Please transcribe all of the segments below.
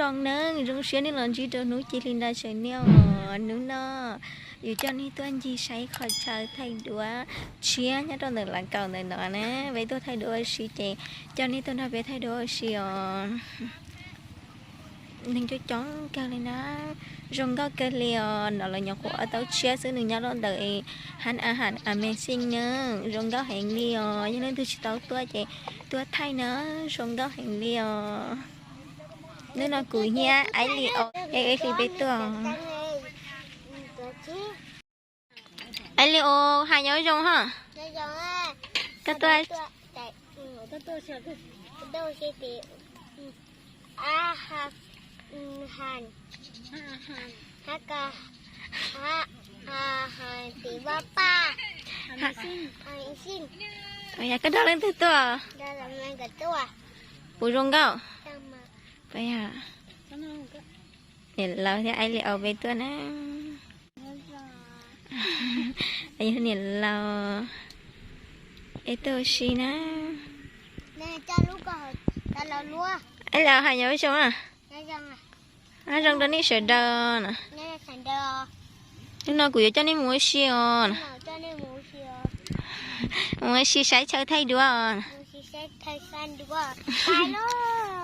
Os, zoo siab nej los ntsib rau Hnub Ci Hli Nra Channel os. Hnub no yus coj nej tuaj ncig saib qhov chaw thaij duab tshiab nyob rau ntawm Lav Kaum ntawm no na. Peb tuaj thaij duab ua si ces coj nej tuaj nrog peb thaij duab ua si os. Neeg coob coob kawg li na, zoo nkauj kawg li os. No lawv nyuam qhuav ua tau tshiab xwb, nws nyob rau ntawm Haj Aham Amazing na, zoo nkauj heev li os. Yog leej twg tsis tau tuaj ces tuaj thaij na, zoo nkauj heev li os. Hnub no kuv thiab Aib Li Os, Aib Li Os peb tuaj. Aib Li Os, hais nyob zoo hos. Koj tuaj, koj nrog leej twg tuaj? Puas zoo nkauj? Niam laus thiab Aib Li Os peb tuaj na. Yog niam laus, peb tuaj ua si na. Aib Li Os hais nyob zoo na. Nyob zoo rau nej sawv daws na. Hnub no kuv yuav coj nej mus ua si os. Mus ua si saib chaw thaij duab os.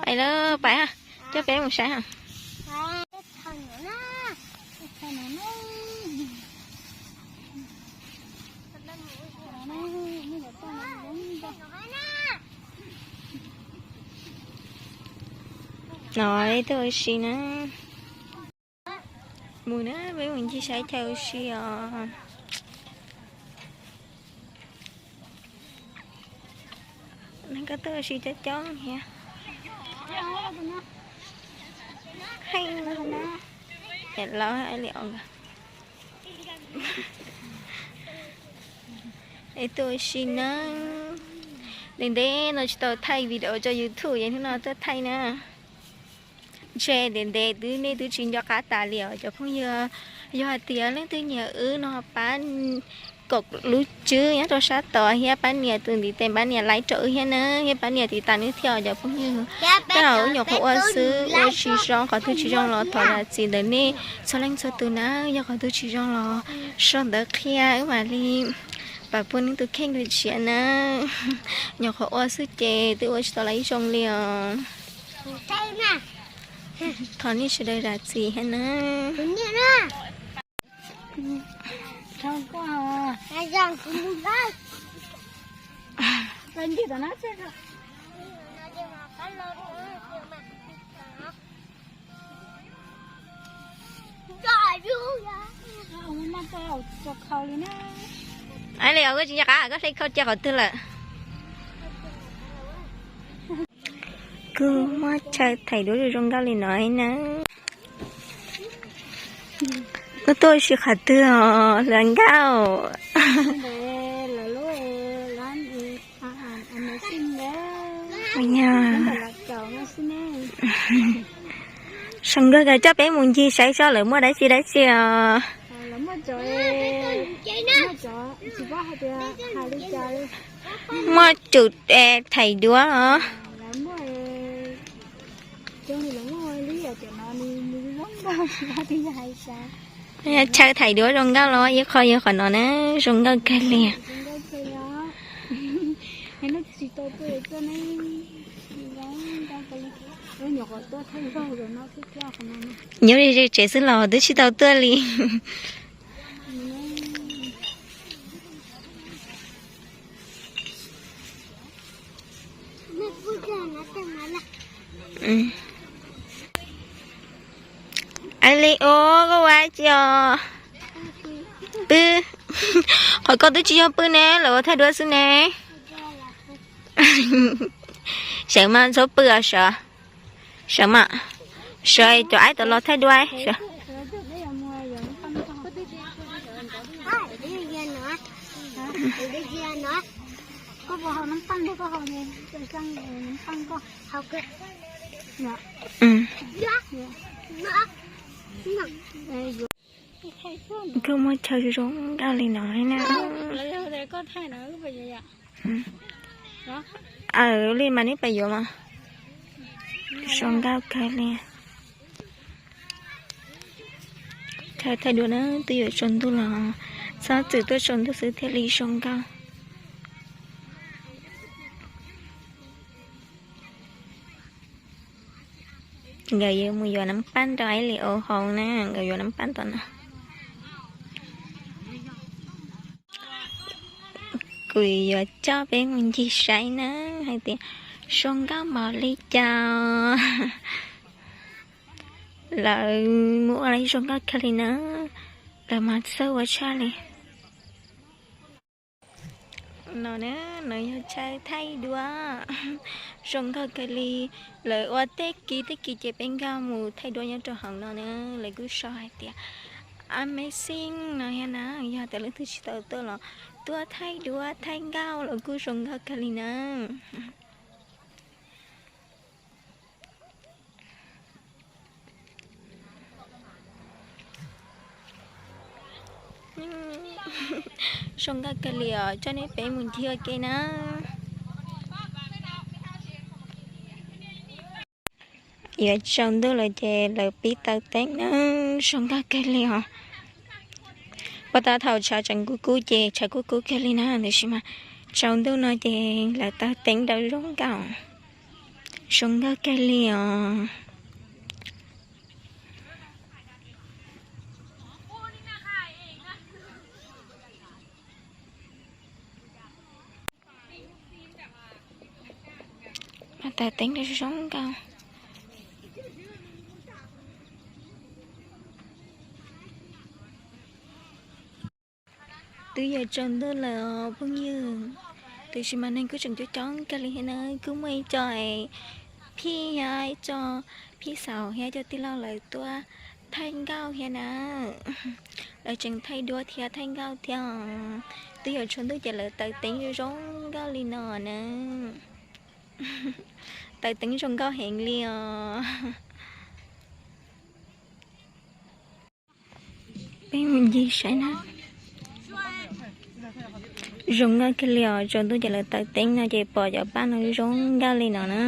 Pais lawm, pais, coj peb mus saib os. No peb tuaj ua si na. Mus na, peb mus ncig saib chaw ua si os. Neeg ko tuaj ua si coob coob thiab. Niam laus Aib Li Os nkawd, peb tuaj ua si na. Ntev ntev no tsis tau thaij video rau YouTube, es hnub no tuaj thaij na. Ntshe ntev ntev twb nej twb tsis nco qab tas li os cov phooj ywg. Yog hais tias leej twg nyiam wb no pab kom lub tswb nyob rau sab tod thiab pab nias tus ntiv tes, pab nias like rau wb thiab na, thiab pab nias tiv tas wb thiab os cov phooj ywg. Tej zaum wb nyuam qhuav ua xwb, ua tsis zoo, qhov twg tsis zoo los thov zam txim ntawm nej txhua leej txhua tus na. Yog qhov twg tsis zoo los sau ntawv qhia wb mam li pab pub nej tus kheej tus tshiab na. Nyuam qhuav ua xwb ces twb ua tsis tau li zoo li os. Thov nej sawv daws zam txim thiab na. Aib Li Os, koj tsis nco qab koj hle khau cia qhov twg lawm? Kuj muaj chaw thaij duab zoo zoo nkauj li no na. Koj tuaj ua si qhov twg os hluas nkauj? Zoo nkauj kawg, coj peb mus ncig saib tso lawv muaj dab tsi dab tsi os. Muaj tsum thaij duab os. Chaw thaij duab zoo nkauj los ib qho yog qhov no na, zoo nkauj kawg li. Nyob ze tsev xwb los twb tsis tau tuaj li. Aib Li Os, koj ua dab tsi os? Pw. Qhov koj twb tsis yog pw ne, lawv ua thaij duab xwb ne. Sawv mas txhob pw os sawv. Sawv mas. Sawv cov aib tau los thaij duab sawv. Kuj muaj chaw zoo nkauj li no na. Aw li mas neb pais yuav mas. Zoo nkauj kawg li. Thaij thaij duab na, twb yuav tsaus ntuj los txhob txwm tuaj tsaus ntuj xwb thiaj li zoo nkauj. Nkawd yuav mus yuav nab paj rau Aib Lis Au haus na, nkawd yuav nab paj tom no. Kuv yuav coj peb mus ncig saib na, hais tias zoo nkauj npaum li cas. Lawv mus ua li zoo nkauj kawg li na, lawv mas txawj ua tshaj li. No na, no yog chaw thaij duab zoo nkauj kawg li. Lawv ua tej kis tej kis ces peb nkag mus thaij duab nyob rau hauv no na. Lawv kuj sau hais tias amazing no thiab na, yog tias leej twg tsis tau tuaj los tuaj thaij duab thaij nkauj los kuj zoo nkauj kawg li na. Zoo nkauj kawg li os, coj nej peb mus ncig ua ke na. Yuav tsaus ntuj lawm ces lawv pib taw teeb na, zoo nkauj kawg li os. Puag ta thaum tshav tseem kub kub ces tshav kub kub kawg li na, tiam sis mas tsaus ntuj no ces lawv taw teeb rau zoo nkauj, zoo nkauj kawg li os. Taw teeb rau zoo nkauj. Twb yuav tsaus ntuj lawm os phooj ywg, tiam sis mas neeg kuj tseem coob coob kawg li thiab na. Kuj muaj ib co phij thiab ib co phij xaus thiab cov tij laug lawv tuaj thaij nkauj thiab na. Lawv tseem thaij duab thiab thaij nkauj thiab os. Twb yuav tsaus ntuj ces lawv taw teeb zoo nkauj li no na. Taw teeb zoo nkauj heev li os. Peb mus ncig saib na. Zoo nkauj kawg li os, tsaus ntuj ces lawv taw teeb no ces pom cov paj no zoo nkauj li no na.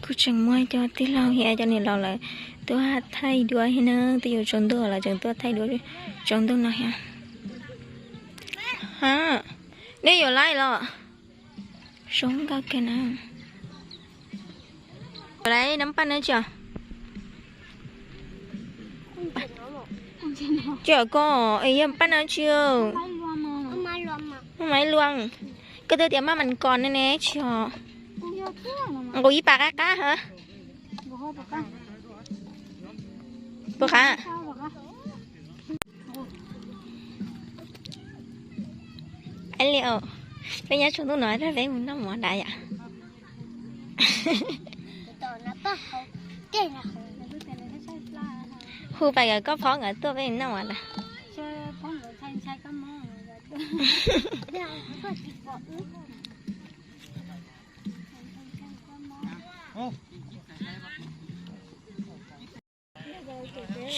Kuj tseem muaj cov tij laug thiab cov niam laus lawv tuaj thaij duab thiab na, twb yuav tsaus ntuj lawv tseem tuaj thaij duab tsaus ntuj no thiab. Ha, nej yuav laij los? Zoo nkauj kawg na. Yuav laij nab paj na tsis os? Tsis os koj, es yog paj na tsis? Maj maiv luam. Koj twb tias maj mas kos ne ne tsis os? Nqus ib pas qab qab ha. Puas qab? Aib Lis Au, peb nyob tsaus ntuj no peb mus noj mov nrad yom. Hu pais kom koj phob nkawd tuaj peb noj mov nrad.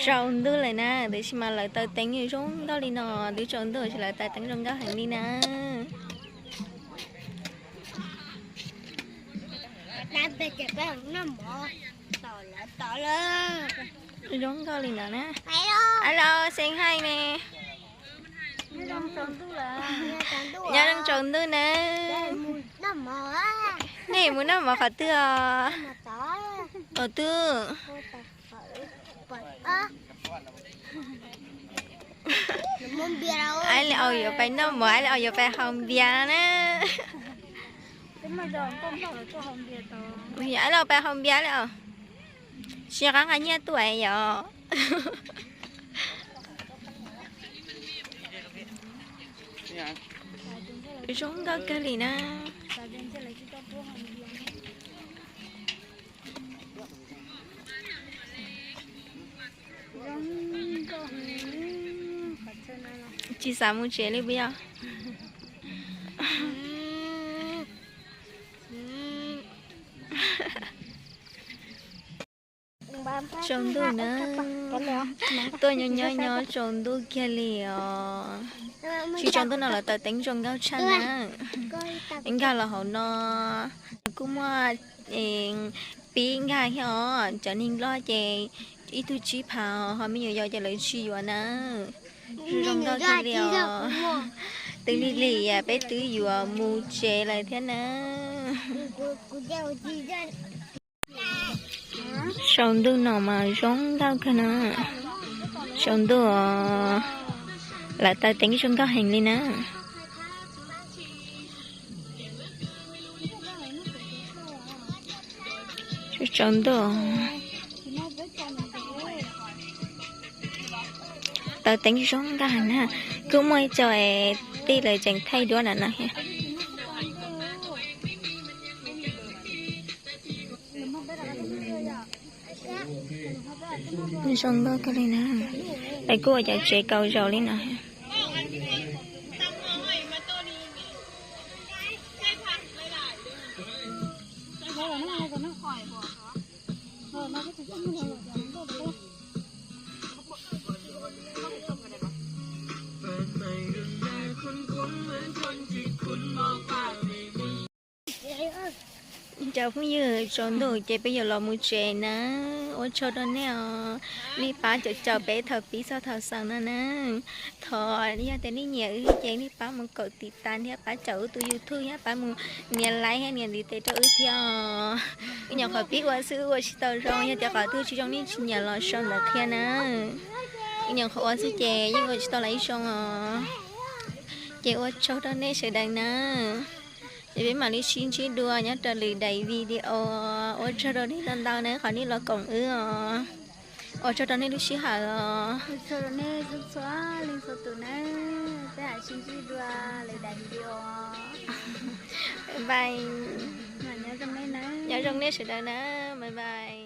Tsaus ntuj lawm na, tiam sis mas lawv taw teeb zoo nkauj li no, twb tsaus ntuj lawm lawv taw teeb zoo nkauj heev li na. Zoo nkauj li no na. Hello, say hi me. Nyob zoo tsaus ntuj na. Nej mus noj mov qhov twg os? Qhov twg? Aib Lis Au yuav pais noj mov, Aib Lis Au yuav pais haus npias na. Aib Lis Au pais haus npias li os. Tsis qab nqa nyiaj tuaj yom. Zoo nkauj kawg li na. Tsis xav mus tsev li puas yog? Tsaus ntuj na, tuaj nyob nyob nyob tsaus ntuj kiag li os. Tsis tsaus ntuj no los taws teeb zoo nkauj tshaj na. Nkag los hauv no kuj muaj pib nkag thiab os. Cov neeg Nplog ces ib tug tsib phav, ho me nyuam yaus ces lawv tsis yuav na. Zoo nkauj kawg li os. Twb lig lig peb twb yuav mus tsev lawm thiab na. Tsaus ntuj no mas zoo nkauj kawg na. Tsaus ntuj os, lawv taws teeb zoo nkauj heev li na. Tsaus ntuj, taws teeb zoo nkauj heev na. Kuj muaj ib co tij lawv tseem thaij duab na no thiab. Zoo nkauj kawg li na. Lawv kuj ua cov tsev kaus zaus li no. Cov phooj ywg, tsaus ntuj ces peb yuav los mus tsev na. Ua tsaug rau nej os, nej pab caum caum peb thaum pib txog thaum xaus no na. Thov yog tias nej nyiam wb ces nej pab mus kaum tiv tas thiab pab caum wb tus YouTube thiab pab mus nias like thiab nias ntiv tes rau wb thiab os. Wb nyuam qhuav pib ua xwb, wb ua tsis tau zoo, yog tias qhov twg tsis zoo nej tsis nyiam los sau ntawv qhia na. Wb nyuam qhuav ua xwb ces yeej ua tsis tau los ib zoo os. Ces ua tsaug rau nej sawv daws na. Ces peb mam li sib ntsib dua nyob rau lwm daim video. Ua tsaug rau nej ntau ntau na qhov nej los koom wb os. Ua tsaug rau nej lub sij hawm os. Ua tsaug rau nej txhua txhua leej txhua tus na. Peb mam sib ntsib dua lwm daim video. Bye bye. Nyob zoo nej sawv daws na. Bye bye.